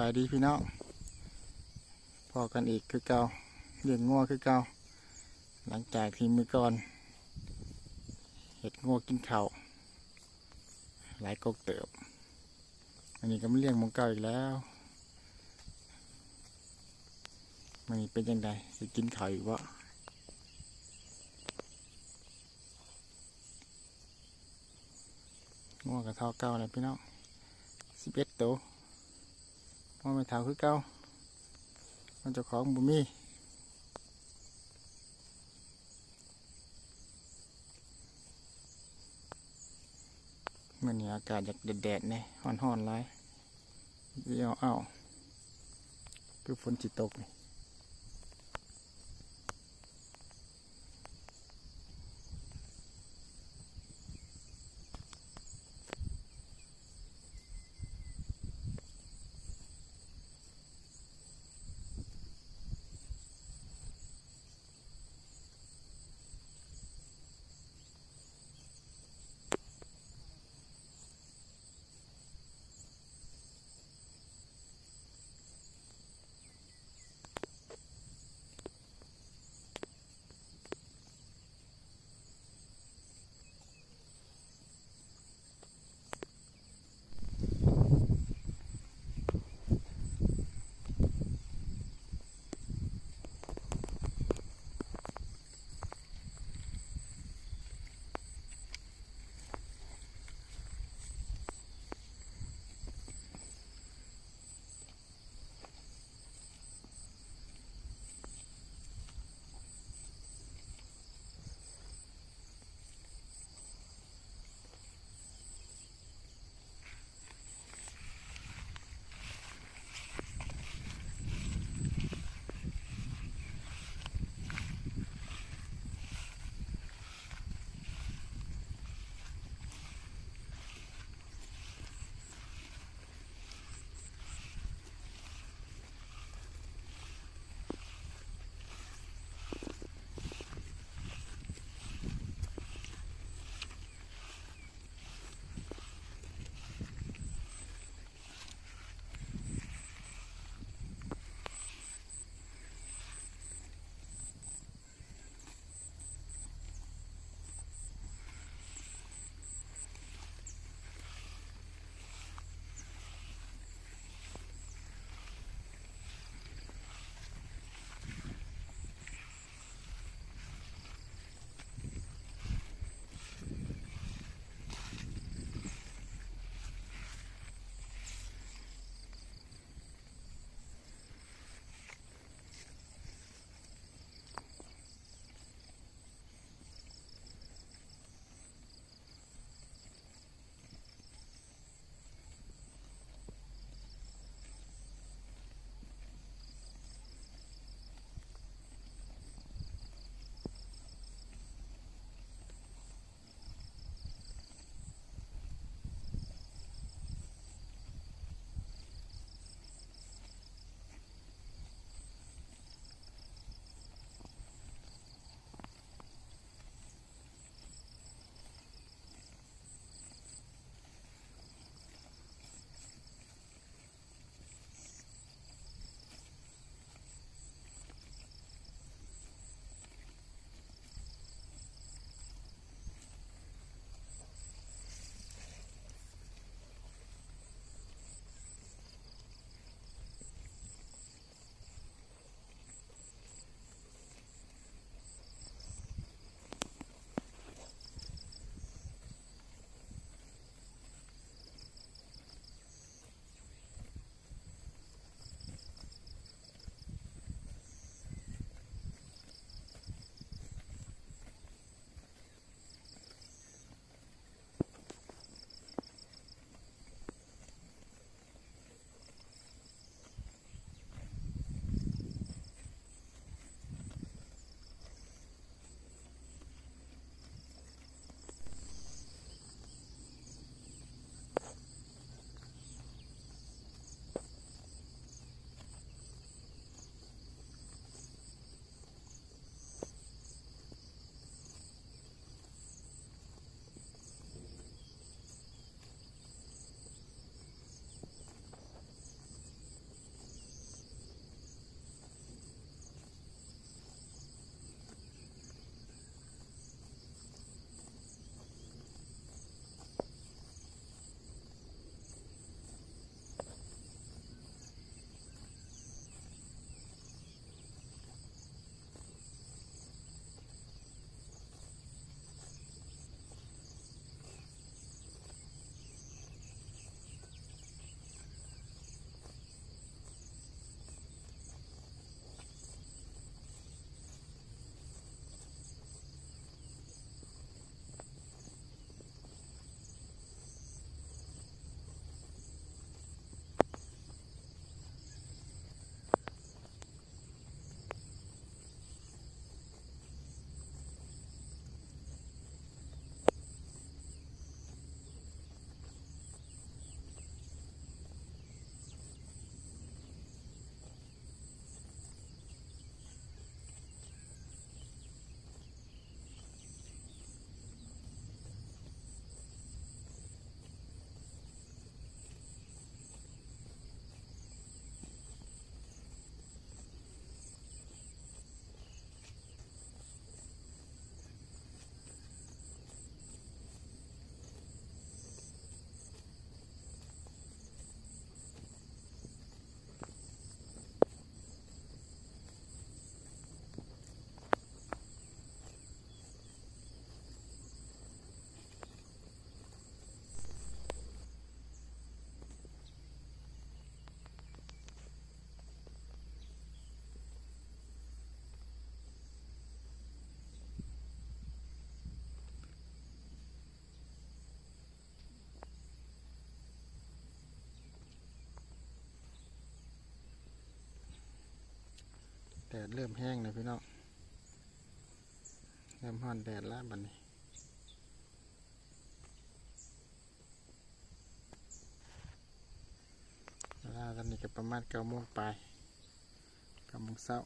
ບາຍດີພີ່ນ້ອງ ພໍ້ກັນອີກຄືເກົ່າ ລ້ຽງງົວຄືເກົ່າ ຫຼັງຈາກທີ່ມື້ກ່ອນເຮັດງົວກິນເຂົ້າຫຼາຍກົກເຕີບ. ອັນນີ້ກໍມາລ້ຽງໝ່ອງເກົ່າອີກແລ້ວ. ມື້ນີ້ເປັນຈັ່ງໃດ ຊິກິນເຂົ້າອີກບໍ່? ງົວກໍເທົ່າເກົ່າແຫຼະພີ່ນ້ອງ ສິບເອັດໂຕ. ງົວແມ່ເຖົ້າຄືເກົ່າ ເຈົ້າຂອງບໍ່ມີ. ມື້ນີ້ອາກາດຢາກແດດໆແດ່ ຮ້ອນໆຫຼາຍ ຊິເອົາໆ ຄືຝົນຊິຕົກນີ້. ດເລີ່ມແຮງແລ້ວພີ່ນ້ອງ ເລີ່ມຮ້ອນແດດແລ້ວບັດນີ້. ເວລາຕອນນີ້ກໍປະມານເກົ້າໂມງປາຍ ເກົ້າໂມງເຊົ້າ.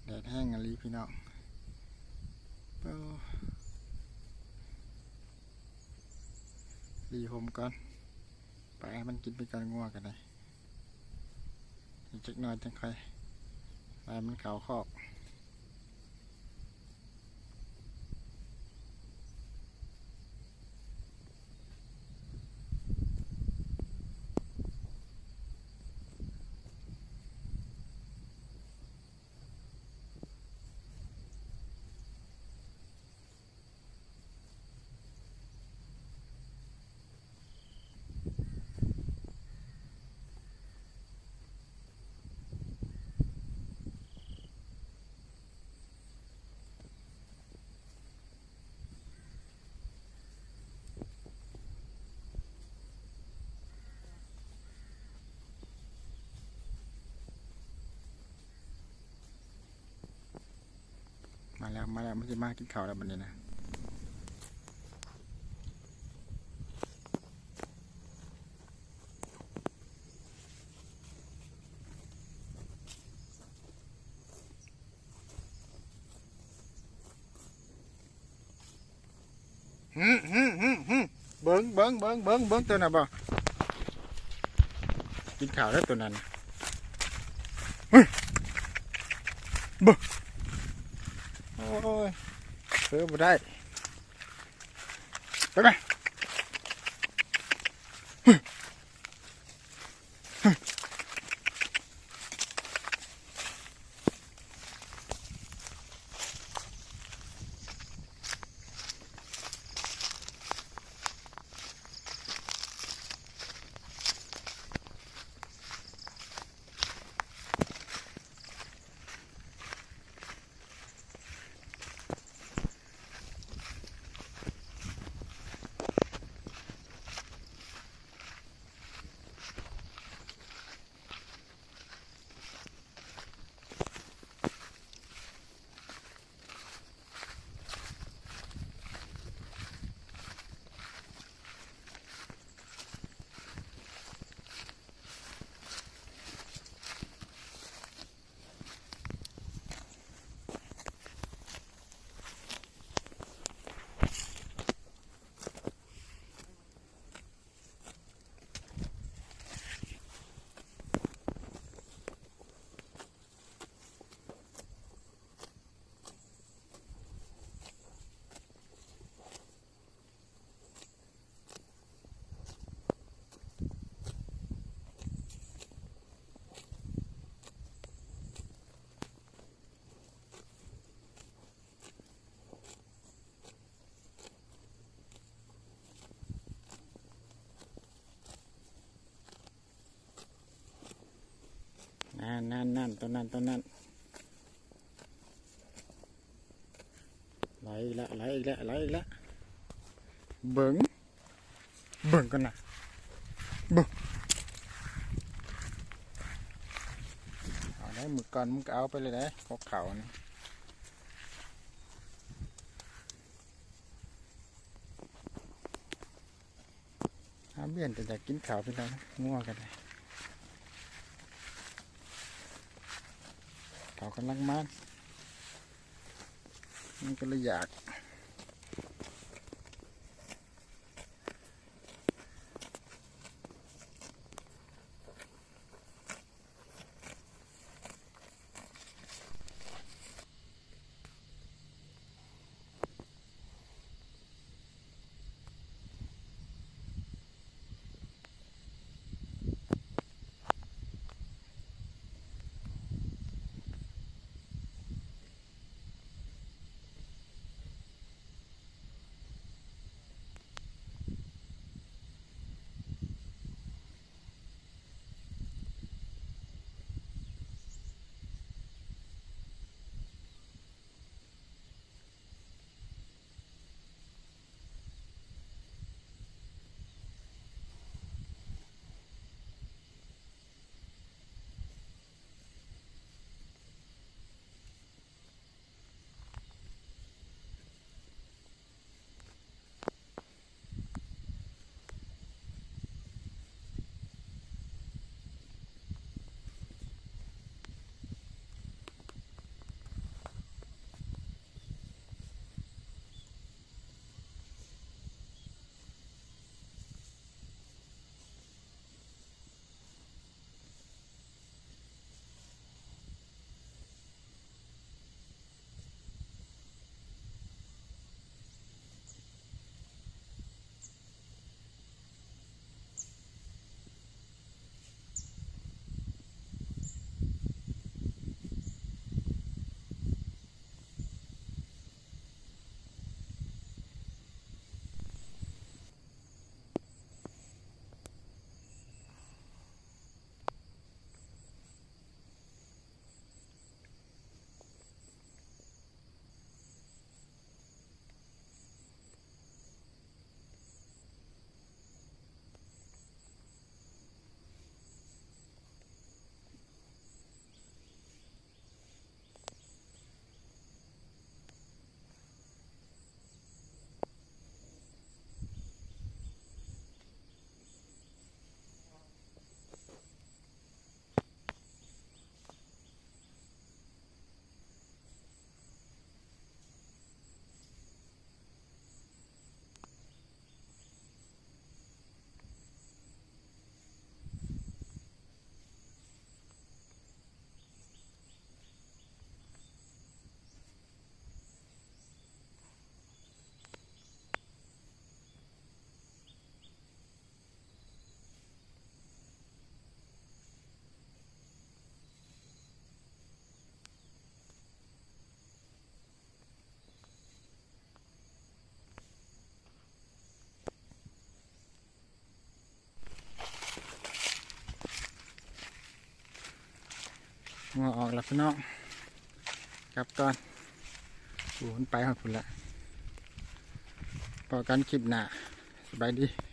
ແດດແຮງອີ່ຫຼີພີ່ນ້ອງ ໂອ້ ຫຼີ່ຫົ່ມກ່ອນ ໄປໃຫ້ມັນກິນໄປກ່ອນ ງົວກໍໄດ້ ອີກຈັກໜ້ອຍຈັ່ງຄ່ອຍ ໄປໃຫ້ມັນເຂົ້າຄອກ. ມາແລ້ວ ມາແລ້ວ ມັນຊິມາກິນເຂົ້າແລ້ວບັດນີ້ນະ. ຫຶ ຫຶ ຫຶ ຫຶ ເບິ່ງ ເບິ່ງ ເບິ່ງ ເບິ່ງ ເບິ່ງ ໂຕນັ້ນບໍ່ ກິນເຂົ້າແລ້ວໂຕນັ້ນ ຫຶ ເບິ່ງ ໂອ້ຍ ເຜີບໍ່ໄດ້ ໄປ ໄປ. ມ ນັ້ນໆ ຕົວນັ້ນ ຕົວນັ້ນ ໄຫຼອີກແລ້ວ ໄຫຼອີກແລ້ວ ໄຫຼອີກແລ້ວ ເບິ່ງ ເບິ່ງກ່ອນນະ ເບິ່ງ ເອົາໄດ້ ມື້ກ່ອນມຶງກໍເອົາໄປເລີຍເດ້ ພວກເຂົານີ້ ຫາເບຍນ ແຕ່ຢາກກິນເຂົ້າ ພີ່ນ້ອງ ງົວກໍໄດ້ ເຂົາກຳລັງມາ ມັນກໍເລີຍຢາກ.ງົວອອກແລ້ວພີ່ນ້ອງ ກັບກ່ອນ ໂອ້ ມັນໄປຮອດພຸ້ນລະ ພໍ້ກັນຄລິບໜ້າ ສະບາຍດີ.